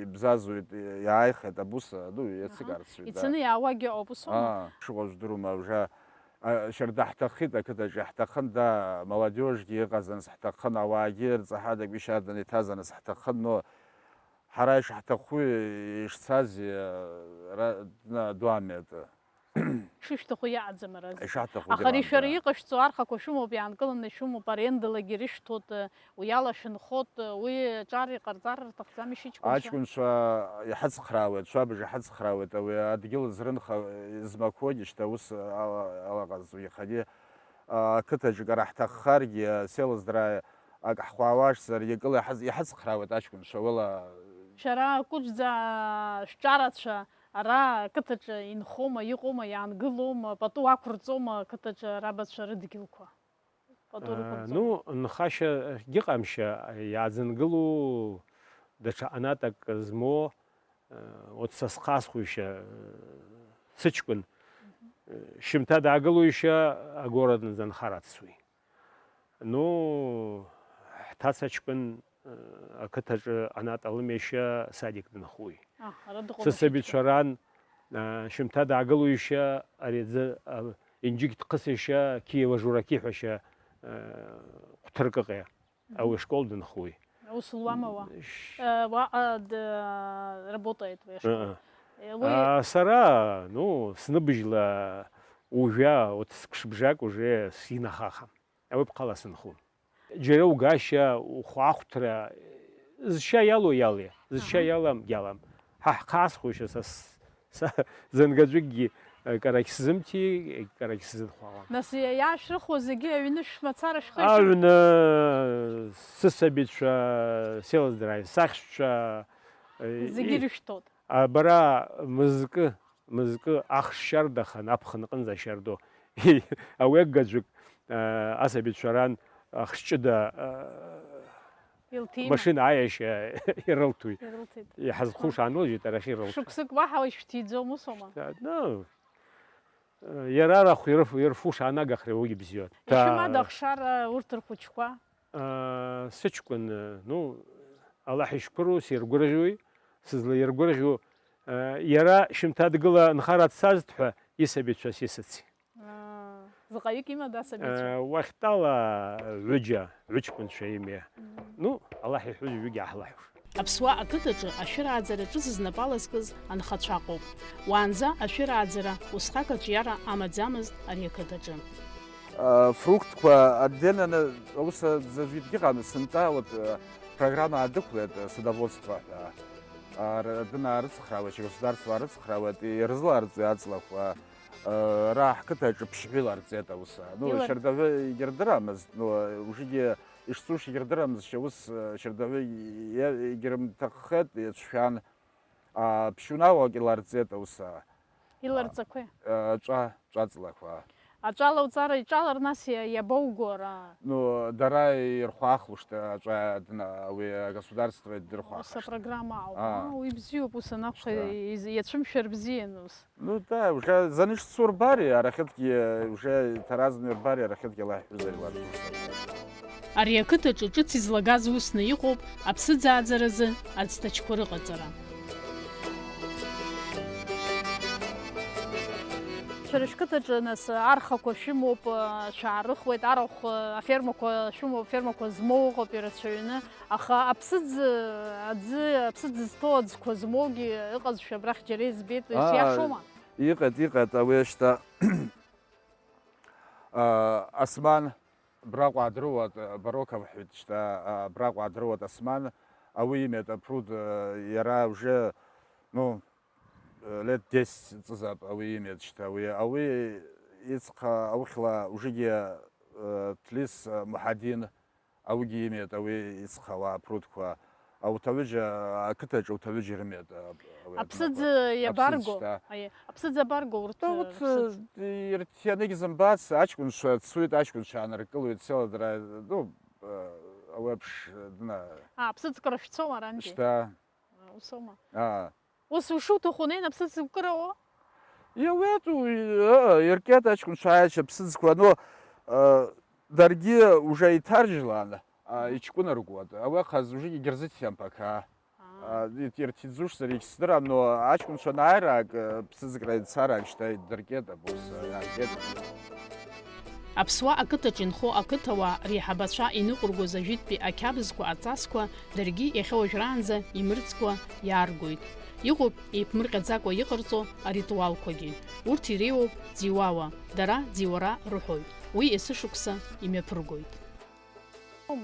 ибзазуеит, иааихеит, абус, ну, иацыгарцоит, да. Ицаны иаауагьы ыҟоуп, ус аума? Аа, шыҟоу здыруама, уже, а, шьарда ҳҭаххеит, ақыҭаҿы ҳҭахын, да, молодежьгьы ыҟаӡамыз ҳҭахын, ауаагьы рҵаҳадак ишьарданы иҭазаныз ҳҭахын, но ҳара ишаҳҭаху ишцаз, ара, дна-, дуамҩатәы. Шышәҭаху иаҟаӡам аразы. Ишаҳҭаху Аха ари шәара дыҟамҵара. Иҟашәҵо архақәа шәымоуп, иаанкыланы шәымоуп, арендалагьы ирышәҭоит, уи ала шәынхоит, уи ҿар иҟарҵар рҭахӡам ишьыҷкәынцәа? Аҷкәынцәа иҳацхраауеит, шәабыжа иҳацхраауеит, ауи адгьыл зрынха измақәоугьы шьҭа ус ала, алаҟаз уи хадиа. Ақыҭаҿы кара ҳҭаххаргьы, селыздраа ак ҳхәаауашзар, иакыла иҳац-, иҳацхраауеит аҷкәынцәа, уала. Шәара акәыҿӡа шәҿарацәа ара ақыҭаҿы инхома, иҟоума, иаангылома, пату ақәырҵома ақыҭаҿы рабацәа рыдгьылқәа? Пату Аа, рықәырҵома? Ну, нхашьа ахьгьыҟамшьа, иааӡангылоу даҽа ҟанатак змоу, э, вот са схасхәишьа, э, сыҷкәын, Мгм. э, шьымҭа даагылоишьа агород нӡанхар ацуи. Ну, ҳҭаца ҷкәын, э, ақыҭаҿы аната лымеишьа садик дынхуи. Аҳ, ара дыҟоума Сысабицәа шьыжьқәа? Ран, э, шьымҭа даагылоишьа ари аӡы, э, инџьык дхысишьа Киева Жураки ҳәашьа, э, хәҭаркыҟа. Мгм. Ауи ашкол дынхуи. Аус луама уа? Ш- Э, уаҟа д-, работает уи ашкол. Э, э. Э, уи А, сара, ну, сныбжьла ужәа, вот сқәшыбжак уже синахахам. Ауи бхъала сынху. Џьара угашьа, ухәаахәҭра, зшьа иалоу иале, зшьа Аҳа. Иалам, иалам. Ҳа ҳхасхәышьа са с-, са зынгаӡәыкгьы, э, карагь сзымти, карагь сзынхәалам. Нас иа-, иаашәрыхуа зегьы аҩны шәмацара шәхы ишәы- Аҩны сысабицәа, селыздрааи, сахьшәцәа, э, Зегьы и-, ирышәҭоит. А, бара мызкы, мызкы ахш шьардахан, аԥхын аҟынӡа ашьардо. Ауегаӡәык, э, асабицәа ран ахш ҷыда, э, Илҭима? Машина аиашьа ирылҭоит. Ирылҭеит. Иҳазхуша анылжьит, арахь ирылҭ. Шықәсык уаҳа ишәҭиӡом, усома? Да, ну, э, иара арахә ирф-, ирфуша анагахра уигьы бзиоит. Ишәымада Та- ахшара урҭ рхәыҷқәа? Э, сыҷкәын, э, ну, Аллаҳ ишԥыру, сиргәырӷьои, сызлаиргәырӷьо, э, иара шьымҭа дгыла нхара дцазт ҳәа исабицәа сисыци. Аа, заҟаҩык имада асабицәа? Э, уахьтәала ҩыџьа, ҩыҷкәынцәа имеи. Мм. Ну, Аллаҳ иҳәоз ҩыџьа аҳлаҳәуш. Аԥсуа ақыҭаҿы ашәырааӡара ҿыц знапы алазкыз анхацәа ыҟоуп. Уаанӡа ашәырааӡара усҟак аҿиара амаӡамызт ари ақыҭаҿы. Э, фруктқәа аденаны аус аӡәгьы ыҟан, сынтәа, вот, э, программа аадәықәлеит, э, садоводство ҳәа. Ар-, дынаарыцхраауеит, государство аарыцхраауеит, ирызларҵои аҵлақәа? Ара ҳқыҭаҿы ԥшьба иларҵеит аус. Ну, Илар- шьардаҳәы егьырдырамызт, ну, ужигьы ишцуш егьырдырамызт, шьаус, шьардаҳәы иа-, егьырымҭаххеит, иацәшәан. А, ԥшьунауак иларҵеит аус. Иларҵақәеи? А, ҵәа, ҵәаҵлақәа. Аҵәа лауҵара иҿалар, нас иа-, иабоуго ара? Ну, дара ирхәаахлушт аҵәа дна-, уи агосударство Ус дырхәаахышт. Апрограмма ауп, Аа. А, уи бзиоуп, ус анакәха, Шьҭа. Из-, иацәымшәар бзиан ус. Ну да, уже занышьцәа урбари, арахьыгьы уже иҭаразны урбари, арахьыгьы Аллаҳ иҳәозар иларҵоит. Ари ақыҭаҿы ҿыц излагаз усны иҟоуп аԥсыӡ ааӡаразы ацҭачқәа рыҟаҵара. Шәара шәқыҭаҿы, нас, архақәа шәымоуп, шәаарыхуеит, арахә, афермақәа шәымоуп, афермақәа змоу ыҟоуп ирацәаҩны, аха аԥсыӡ аӡы, аԥсыӡ зҭоу аӡқәа змоугьы ыҟазшәа абрахь џьара избеит, Аа, иашоума? Иҟеит, иҟеит, ауи шьҭа, а, Осман, Браҟәа дрыуат, Бароков ҳәа шьҭа, а, Браҟәа дрыуат Осман, ауи имеит апруд, а, иара уже, ну, э, лет десять ҵызап ауи имеит шьҭа, ауи, ауи ицха аухьла ужигьы, э, Ҭлис, э, Мухадин, Ауигьы имеит, ауи ицхауа апрудқәа, ауҭаҩыџьа, ақыҭаҿы ауҭаҩыџьа ирымеит, а, ауи Аԥсыӡ аднакәа. Иабарго? Аԥсыӡ шьҭа. Аиеи, аԥсыӡ абарго урҭ, Да, вот, аԥсыӡ? Э, ирҭианы егьзымбац, аҷкәынцәа цуит, аҷкәынцәа ааныркылоит, села дара, ну, э, ауеиԥш, э, дна-, А, аԥсыӡкра шәцома арантәи? Шьҭа. А, усома? Аа. Ус ушуҭаху унеин аԥсыӡ укыроу? Иауеит, уи, ыы, иркьеит аҷкәынцәа аиаша ԥсыӡқәа, ну, ыы, даргьы уже иҭаржьлан, а, иҷкәынаргуан. Ауи ахаз уже егьырзыҭиам пока. Аа. А, ит-, ирҭиӡушзар егьсдырам, но аҷкәынцәа анааира ак, ы, ԥсыӡкра ицара ак шьҭа идыркьеит, абус, ы, иааркьеит. Аԥсуа ақыҭаҿ инхо ақыҭауаа реиҳабацәа иныҟәыргоз ажәытәтәи ақьабзқәа аҵасқәа даргьы иахьа уажәраанӡа имырӡкәа иааргоит. Иҟоуп еиԥмырҟьаӡакәа иҟарҵо аритуалқәагьы. Урҭ иреиуоуп ӡиуауа, дара ӡиуара рҳәоит. Уи есышықәса имҩаԥыргоит.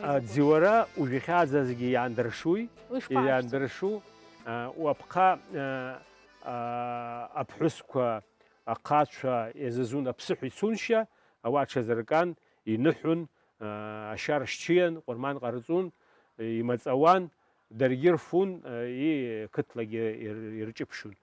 А, ӡиуара уажәахьааӡазгьы иаандыршуи? Уи шԥаашәҵо? Иаандыршу, а, уаԥха, а, а, аԥҳәысқәа, ахацәа иазазун аԥсыҳәа ицуншьа, ауаа аҽазыркан, иныҳәон, а, ашьа ршьчиан, ҟәырман ҟарҵон, имаҵауан, даргьы рфун, а, и-, қыҭлагьы ир-, ирҷыԥшьон.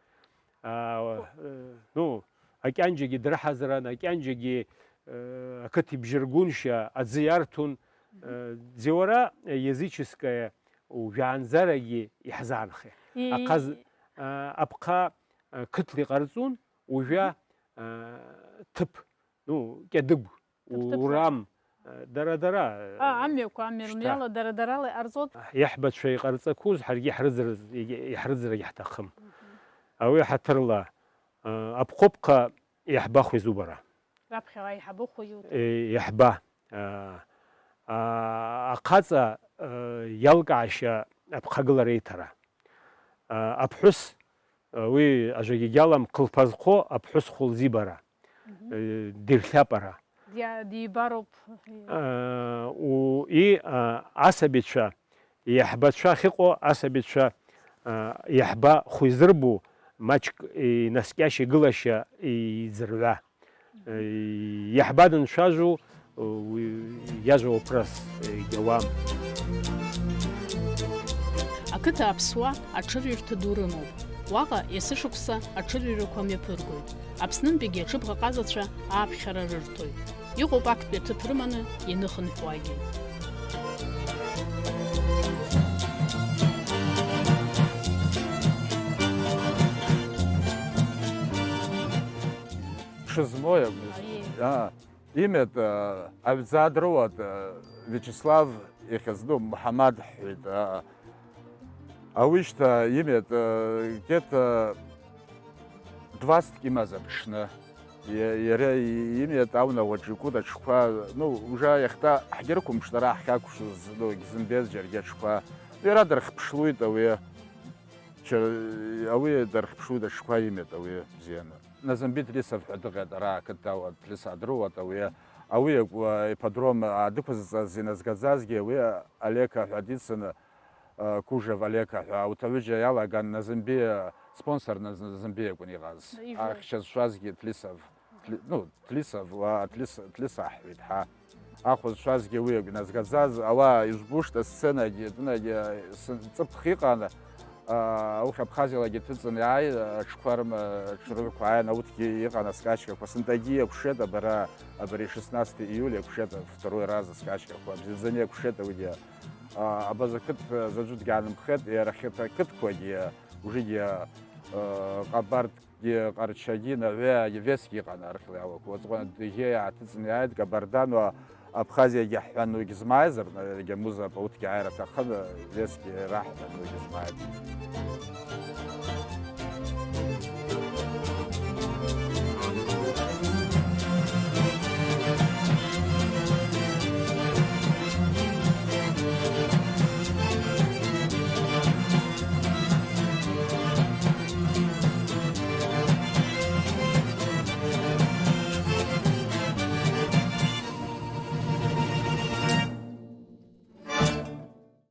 А, э, ну, акьанџьагьы дрыҳазаран, акьанџьагьы, э, ақыҭ ибжьы ргуншьа аӡы иарҭон. Э, ӡиуара языческая уажәаанӡарагьы иаҳзаанхеит. И- Аҟаз-, а, аԥха, а, қыҭла иҟарҵон, уажәа, а, ҭыԥ, ну, Кьадыгә, Ҭыԥ-ҭыԥла. Урам, а, дара-дара, А, амҩақәа, амҩа шьҭа. Рымҩала, дара-дарала иҟарҵоит. Иаҳбацәа иҟарҵақәоз ҳаргьы иаҳрыӡрыз, иаҳрыӡрагьы ҳҭахым. Мгм. Ауи ҳаҭырла, а, аԥхыӡ иаҳбахуеи зубара? Раԥхьаҟа аиҳабы хәыҩуп. Е, иаҳба, а, а, ахаҵа, а, иалкаашьа аԥхагылара иҭара. А, аԥҳәыс, а, уи ажәагьы гьалам, хылԥазхо аԥҳәыс хәылзибара, Мгм. Е, диршьапара. Диа-, дибароуп. А, у-, и, а, асабицәа, иаҳбацәа ахьыҟоу асабицәа, а, иаҳба хәы изырбу, маҷк инаскьашьа-игылашьа иӡырҩа. Иаҳбадынцәажәо, уи иажәа уаԥрас егьауам. Ақыҭа аԥсуа аҽырҩырҭа ду рымоуп. Уаҟа есышықәса аҽырҩрақәа мҩаԥыргоит. Аԥснынтәигьы аҽыбӷаҟазацәа ааԥхьара рырҭоит. Иҟоуп актәи аҭыԥ рыманы ианыхынҳәуагьы. Шызмои агәыз? Аиеи. А, имет, а, аҩӡа дрыуат, а, Вячеслав ихьызну Муҳаммад ҳҳәеит, а, ауишьҭа имет, а, кет, а, двадцать имаз аԥшны. Иа-, иара и-, имет ауна уаҿ икуд аҽқәа, ну, уже иахьта ҳгьырқәымԥшт ара ҳхьақәшәоз, ну, егьзымбез џьаргьы аҽқәа. Иара дырхԥшлуеит ауи. Ча-, ауи дырхԥшуеит аҽқәа имет ауи бзианы. Назымбеи Ҭлисов ҳәа дыҟаит ара ақыҭауа Ҭлиса дрыуат ауи. Ауи акәу-, ипподром адәықәызҵаз иназгаӡазгьы ауи Олег ҳәа дицын, а, Кужев Олег ҳәа, урҭ аҩыџьа иалаган Назымбеи, спонсор Наз-, Назымбеи акәын иҟаз. Ижәлар. Ахьча зшәазгьы Ҭлисов, Ҭли-, ну, Ҭлисов, уа, Ҭлис-, Ҭлиса ҳҳәеит, ҳа. Ахә зшәазгьы уи акәын иназгаӡаз, ауаа ижәбушт, асценагьы, тәынагьы, сын-, ҵыԥх иҟан, а, аухь Абхазиалагьы ҭыҵын иааи, аҽқәа рыма, аҽрыҩқәа ааин, ауҭгьы иҟан аскачкақәа, сынтәагьы иакәшеит, абара, абри шестнадцатое июля иакәшеит, второй раз аскачкақәа, абзиаӡаны иакәшеит ауигьы. А, абаза қыҭ заҵәыкгьы аанымхеит, иара хьыҭа қыҭқәагьы, ужигьы, а, Ҟабардгьы, Ҟарчагьы, Наҩеагьы, Весгьы иҟан архьла иалақәа. Уаҵәҟьа Дыӷьеи ааҭыҵны иааит, Кабардан, уа Абхазиагьы ҳҳәан, уигь змааизар, егьа муза апаутгьы ааир аҭахын, Весгьы раҳҳәан, уигь змааит.